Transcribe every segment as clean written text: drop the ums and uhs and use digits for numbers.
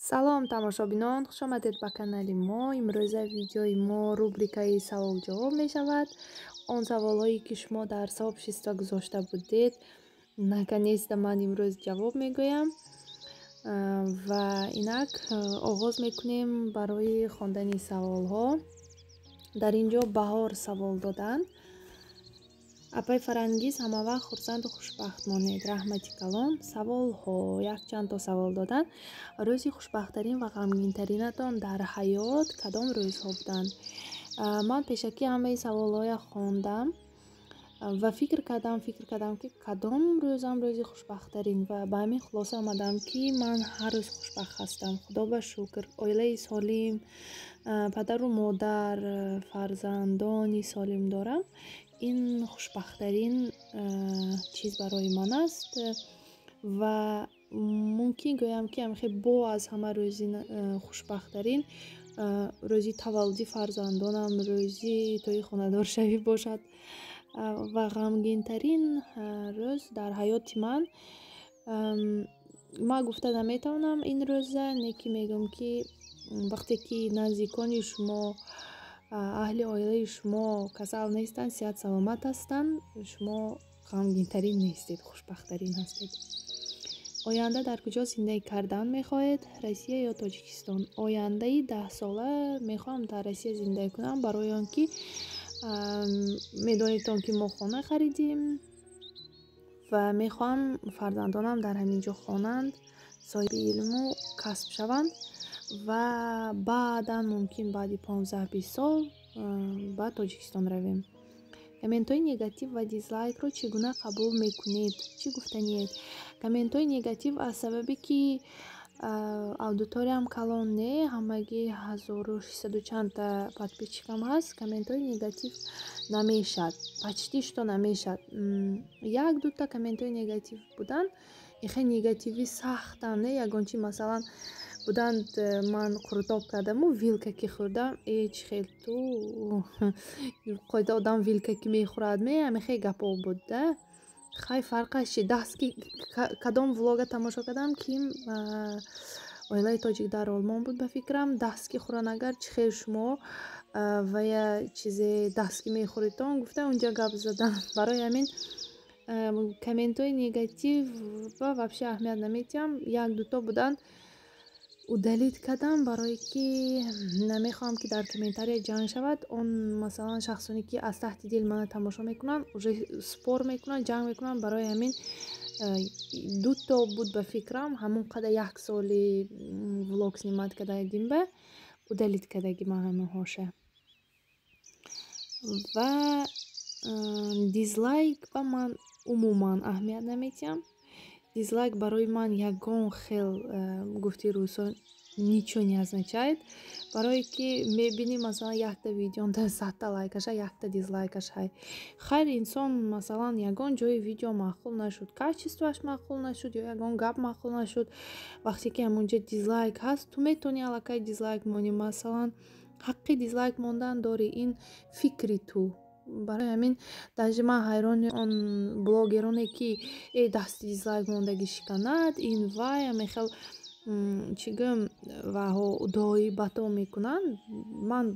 Салом, тамошобинон, хушомадед ба канали мо. Имрӯза видеои мо рубрикаи савол-ҷавоб мешавад. Он саволҳое, ки шумо дар сообщество гузошта будед, наконец-то ман имрӯз ҷавоб мегӯям. Ва инак оғоз мекунем барои хондани саволҳо. Дар ин ҷо Баҳор савол доданд: «Апаи Фарангиз, ҳамавақт хурсанду хушбахт монед, раҳмати калон». Саволҳо якчанд то савол доданд. Рӯзи хушбахттарин ва ғамгинтаринатон дар ҳаёт кадом рӯзҳо буданд? Ман пешакӣ ҳамаи саволҳоя хондам ва фикр кардам, ки кадом рӯзам рӯзи хушбахттарин, ва ба ҳамин хулоса омадам, ки ман ҳар рӯз хушбахт ҳастам. Худо ба шукр, оилаи солим, падару модар, фарзандони солим дорам. Ин хушбахттарин чиз барои ман аст. Ва мумкин гӯям, ки ҳамихел бо аз ҳама рӯзи хушбахттарин рӯзи таваллуди фарзандонам, рӯзи тӯи хонадоршавӣ бошад. Ва ғамгинтарин рӯз дар ҳаёти ман, ман гуфта наметавонам ин рӯза, не ки мегӯям, ки вақте ки наздикони шумо, аҳли оилаи шумо касал нестанд, сиҳат саломат ҳастанд, шумо ғамгинтарин нестед, хушбахттарин ҳастед. Оянда дар куҷо зиндагӣ кардан мехоҳед, Россия ё Тоҷикистон? Ояндаи 10 сола мехоҳам дар Россия зиндагӣ кунам, барои он ки медонедтон, ки мо хона харидем ва мехоҳам фарзандонам дар ҳамин ҷо хонанд, соҳиби илму касб шаванд ва баъдан мумкин баъди 15-20 сол ба Тоҷикистон равем. Комментҳои негатив ва дизлайкро чӣ гуна қабул мекунед? Чӣ гуфтаниед? Комментҳои негатив аз сабабе ки аудиториям калон не, ҳамагӣ 1600 чандта подписчикам ҳаст, комментҳои негатив намешад, почти что намешад. Як дута комментҳои негатив буданд, ихе негативи сахтам не, ягон чи, масалан, буданд: ман қурутоб кардаму вилка ки хӯрдам, э, чӣ хел ту қоида одам вилка ки мехӯрад ме, ҳамихе гапҳо буд да. Хай, фарқаш чи? Даст ки кадом влога тамошо кардам, ки оилаи тоҷик дар Олмон буд, ба фикрам, даст ки хӯран, агар чӣ хел шумо вая чизе даст ки мехӯредтон гуфта, унҷа гап задам. Барои ҳамин комментҳои негатив ва вообще аҳамият намедиҳам. Як дуто буданд, удалить кардам, барое ки намехоҳам, ки дар комментария ҷанг шавад. Он, масалан, шахсоне ки аз таҳти дил мана тамошо мекунанд, уже спор мекунанд, ҷанг мекунанд. Барои ҳамин дуто буд, ба фикрам, ҳамон қадар як соли влог снимать кардагим ба удалить кардагим ман ҳаминҳоша. Ва дизлайк ба ман умуман аҳамият намедиҳам. Дизлайк барои ман ягон хел, гуфти рӯзҳо, ничего не означает, барое ки мебинӣ, масалан, якта видеонда 100-та лайкаша, якта дизлайкаш. Ҳай, хайр, инсон, масалан, ягон ҷои видео маъқул нашуд, качествоаш маъқул нашуд ё ягон гап маъқул нашуд, вақте ки ҳамонҷо дизлайк ҳаст, ту метавонӣ аллакай дизлайк монӣ, масалан, ҳаққи дизлайк мондан дорӣ, ин фикри ту. Барои ҳамин даже ман ҳайрони он блогероне, ки э, дасти дизлайк мондагӣ шиканад, ин вай ҳамехел, чӣ гӯям, ваҳо дуои бато мекунанд. Ман,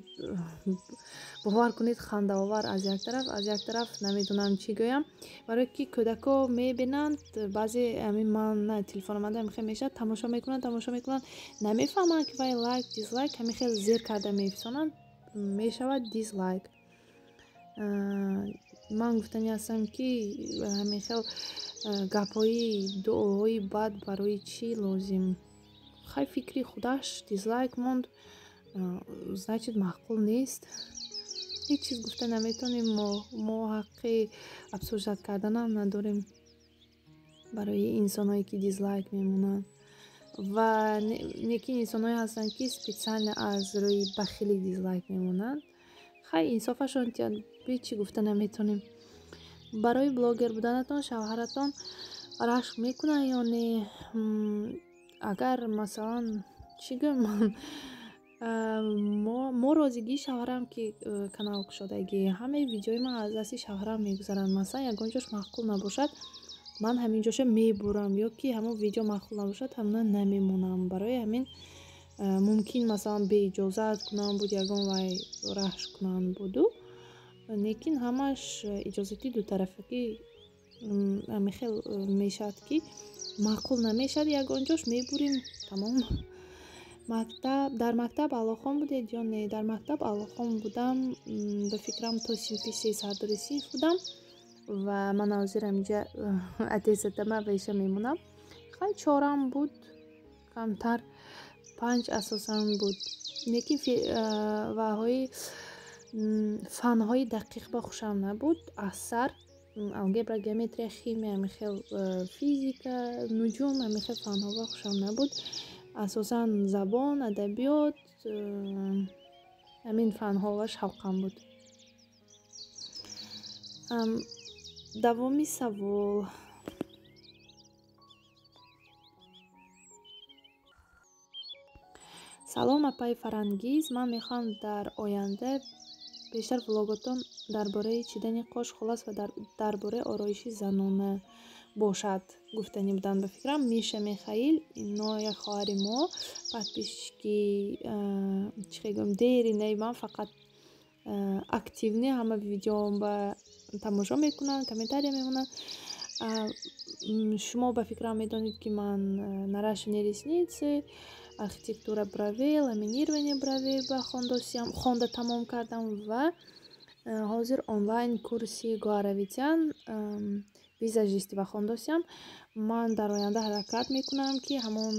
бовар кунед, хандаовар аз як тараф, аз як тараф намедонам чӣ гӯям, барое ки кӯдако мебинанд баъзе ҳамин ман телефон омада, ҳамихел мешавад, тамошо мекунанд, тамошо мекунанд, намефаҳманд, ки вай лайк, дизлайк, ҳамихел зер карда мефисонанд, мешавад дизлайк. Ман гуфтанӣ ҳастам, ки ҳамин хел гапҳои дуоҳои бад барои чӣ лозим? Хай, фикри худаш, дизлайк монд, значит, маъқул нест. Ҳеҷ чиз гуфта наметавонем мо. Мо ҳаққи обсуждать карданам надорем барои инсонҳое, ки дизлайк мемонанд. Ва не ки инсонҳое ҳастанд, ки специально аз рӯи бахилӣ дизлайк мемонанд. Хай, инсофашон тиёд, ҳеҷ чӣ гуфта наметавонем. Барои блогер буданатон шавҳаратон рашк мекунад ё не? Агар, масалан, чӣ гӯям, мо розигии шавҳарам, ки канал кушодагӣ, ҳамаи видеои ман аз дасти шавҳарам мегузаранд. Масалан, ягон ҷош маъқул набошад, ман ҳамин ҷоша мебурам, ё ки ҳамон видео маъқул набошад, ҳамона намемонам. Барои ҳамин Мумкин, масалан, беиҷозат кунам буд, ягон вай рашк кунанд буду, лекин ҳамаш иҷозати дутарафагӣ ҳамихел мешавад, ки маъқул намешавад, ягон ҷош мебурем, тамом. Мактаб, дар мактаб аълохон будед ё не? Дар мактаб аълохон будам, ба фикрам, то синфи се сардори синф будам ва ман ҳозир ҳаминҷа аттестатама веша мемонам. Хай, чорам буд, камтар панҷ асосан буд, лекин ваҳои фанҳои дақиқ ба хушам набуд. Аз сар алгебра, геометрия, химия, ҳамихел, физика, нуҷум, ҳамихел фанҳо ба хушам набуд. Асосан забон, адабиёт, ҳамин фанҳоа шавқам буд. Давоми савол. Салом, апаи Фарангиз, ман мехоҳам дар оянда бештар влоготон дар бораи чидани қош, хулос ва дар бораи ороиши занона бошад, гуфтанӣ буданд, ба фикрам, Миша Михаил. Ино як хоҳари мо, подписчики, чӣ мегӯям, деринаи ман, фақат активный, ҳама видеоам ба тамошо мекунанд, комментария мемонанд. Шумо, ба фикрам, медонед, ки ман наращивание ресницы, архитектура бровей, ламинирование бровей ба хондосиям, хонда тамом кардам ва ҳозир онлайн курси Гоаравитян визажисти ба хондосиям. Ман дар оянда ҳаракат мекунам, ки ҳамон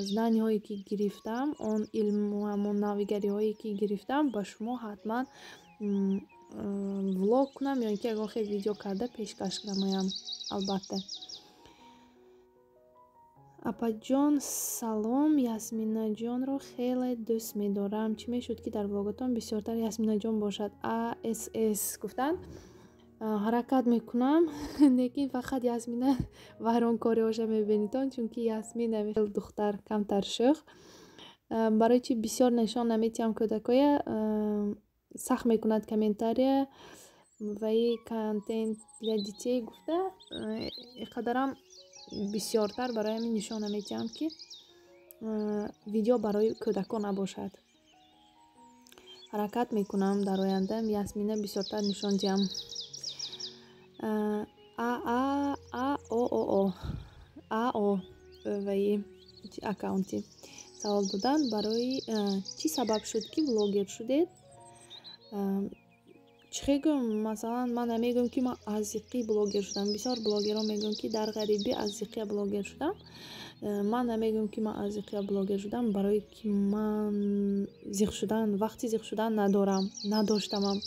знанияҳое ки гирифтам, он илму ҳамон навигариҳое ки гирифтам, ба шумо ҳатман влог кунам ё ин ки ягон хел видео карда пешкаш намоям, албатта. Апаҷон, салом, Ясминаҷонро хеле дӯст медорам. Чӣ мешуд, ки дар влоготон бисёртар Ясминаҷон бошад? Асс гуфтанд. Ҳаракат мекунам, лекин фақат Ясмина вайронкориҳоша мебинедон, чунки Ясмин хел духтар камтар шӯх. Барои чӣ бисёр нишон наметиҳам кӯдакоя? Сахт мекунад комментария ваи контент для детей гуфта, иқадарам бисёртар барои ҳамин нишон наметиҳам, ки видео барои кӯдакон набошад. Ҳаракат мекунам, дар оянда Ясмина бисёртар нишон диҳам. А а а о о о а о ваи аккаунти савол доданд: барои чӣ сабаб шуд, ки блогер шудед? Чӣ мегӯям, масалан, ман намегӯям, ки ман аз зиқӣ блогер шудам. Бисёр блогерҳо мегӯянд, ки дар ғарибӣ аз зиқия блогер шудам. Ман намегӯям, ки ман аз зиқия блогер шудам, барое ки ман зиқ шудан, вақти зиқ шудан надорам, надоштамам.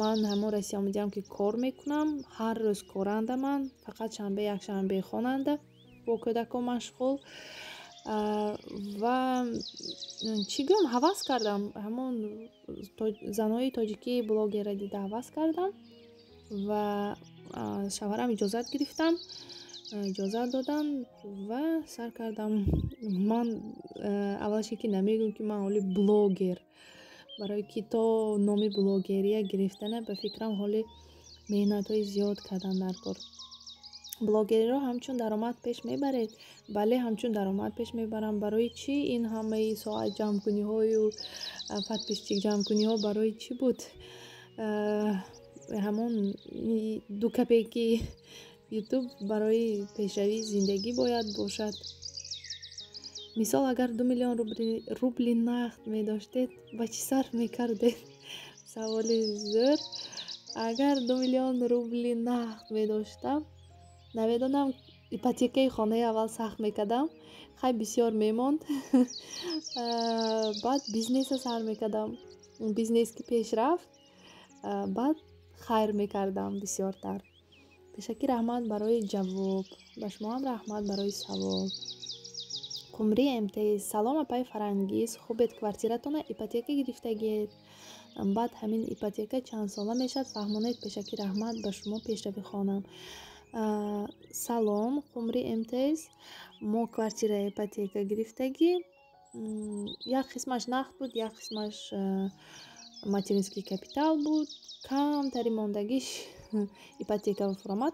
Ман ҳамон Россия омадиам, ки кор мекунам, ҳар рӯз коранда ман, фақат шанбе, якшанбе хонанда, бо кӯдакон машғул. Ва чӣ гӯям, ҳавас кардам, ҳамон занҳои тоҷикии блогерро дида ҳавас кардам ва шавҳарам иҷозат гирифтам, иҷозат доданд ва сар кардам. Ман аввалаш ки намегӯям, ки ман ҳоли блогер, барое ки то номи блогерия гирифтана, ба фикрам, ҳоли меҳнатҳои зиёд кардан дар кор. Блогериро ҳамчун даромад пеш мебаред? Бале, ҳамчун даромад пеш мебарам. Барои чӣ ин ҳамаи соат ҷамъкуниҳою подписчик ҷамъкуниҳо барои чӣ буд? Ҳамон 2 копейки Ютуб барои пешравии зиндагӣ бояд бошад. Мисол, агар 2 миллион рубли нақд медоштед, ба чӣ сарф мекардед? Саволи зӯр. Агар 2 миллион рубли нақд медоштам, намедонам, ипотекаи хонаи аввал сахт мекардам, хай, бисёр мемонд, баъд бизнеса сар мекардам. Бизнес ки пеш рафт, баъд хайр мекардам бисёртар. Пешакӣ раҳмат барои ҷавоб. Ба шумоам раҳмат барои савол. Қумри МТ: салом, апаи Фарангиз, хубед? Квартиратона ипотека гирифтагиед? Баъд ҳамин ипотека чанд сола мешавад, фаҳмонед. Пешакӣ раҳмат, ба шумо пешравӣ хонам. Салом, Қумри МТС. Мо квартира ипотека гирифтагӣ, як қисмаш нақд буд, як қисмаш материнский капитал буд, камтари мондагиш ипотека фуромад.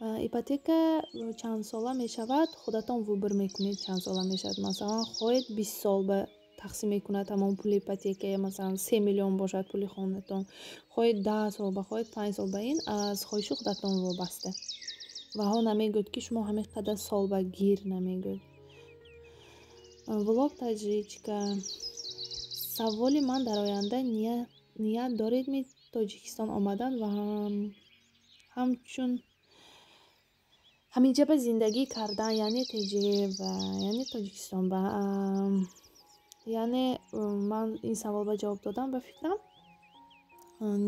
Ипотека чанд сола мешавад, худатон выбор мекунед, чанд сола мешавад. Масалан, хоҳед, 20 сол ба тақсим мекунад ҳамон пули ипотека, масалан, 3 миллион бошад пули хонатон, хоҳед, 10 сол ба, хоҳед, 5 сол ба, ин аз хоҳиши худатон вобаста. Ваҳо намегӯяд, ки шумо ҳамин қадар сол ба гир, намегӯяд. Влог таҷричка. Саволи ман: дар оянда ният доред ми Тоҷикистон омадан ва ҳамчун ҳаминҷа ба зиндагӣ кардан, яъне ТЖ ва яъне Тоҷикистон ба? Яъне ман ин савол ба ҷавоб додам, ба фикрам.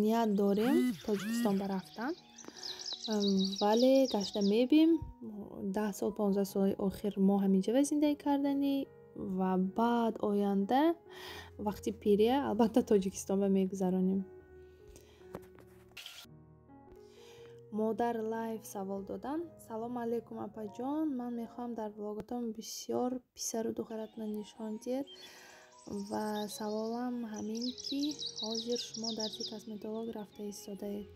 Ният дорем Тоҷикистон ба рафтан, вале гашта мебим. 10 сол, 15 соли охир мо ҳаминҷа ба зиндагӣ карданӣ ва баъд оянда, вақти пирия, албатта, Тоҷикистон ба мегузаронем. Модар Лайф савол доданд: «Салом алейкум, апаҷон, ман мехоҳам дар влоготон бисёр писару духтаратона нишон диҳед ва саволам ҳамин, ки ҳозир шумо дарси косметолог рафта истодаед?»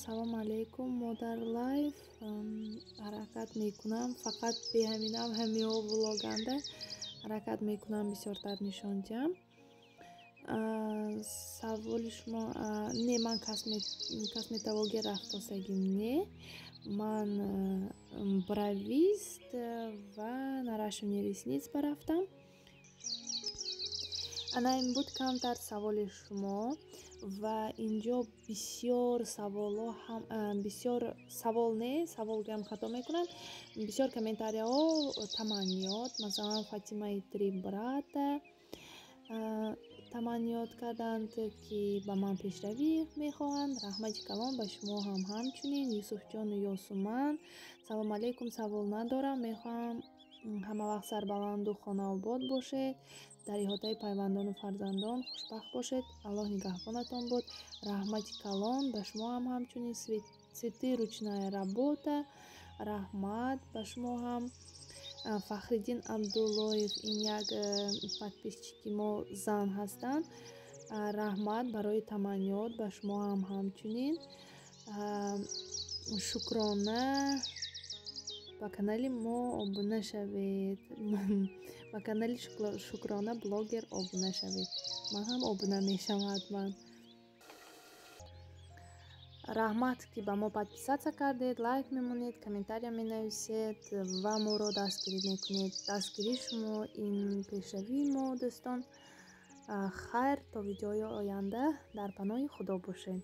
Салом алейкум, Модар Лайф. Ҳаракат мекунам, фақат беҳаминам ҳамиҳо влоганда ҳаракат мекунам бисёртар нишон диҳам. Саволи шумо: не, ман косметология рафтосагим не, ман бровист ва наращивание ресниц барафтам. Ана ин буд камтар саволи шумо. Ва инҷо бисёр саволҳо, бисёр савол не, савол гӯям, хато мекунам, бисёр комментарияҳо, таманниёт. Масалан, Фатимаи три брата таманниёт карданд, ки ба ман пешравӣ мехоҳанд. Раҳмати калон, ба шумо ҳам ҳамчунин. Юсуфҷону Ёсуман: «Салом алейкум, савол надорам, мехоҳам ҳамавақт сарбаланду хонаобод бошед, дар иҳотаи пайвандону фарзандон хушбахт бошед, Аллоҳ нигаҳбонатон бод». Раҳмати калон, ба шумо ҳам ҳамчунин. Цветы ручная работа, раҳмат ба шумо ҳам. Фахриддин Абдуллоев, ин як подписчики мо зан ҳастанд, раҳмат барои таманниёт, ба шумо ҳам ҳамчунин. Шукрона, ба канали мо обуна шавед, ба канали Шукрона блогер обуна шавед, ман ҳам обуна мешавам ҳатман. Раҳмат, ки ба мо подписаться кардед, лайк мемонед, комментария менависед ва моро дастгирӣ мекунед. Дастгирии шумо ин пешравии мо, дӯстон. Хайр, то видеои оянда дар паноҳи Худо бошед.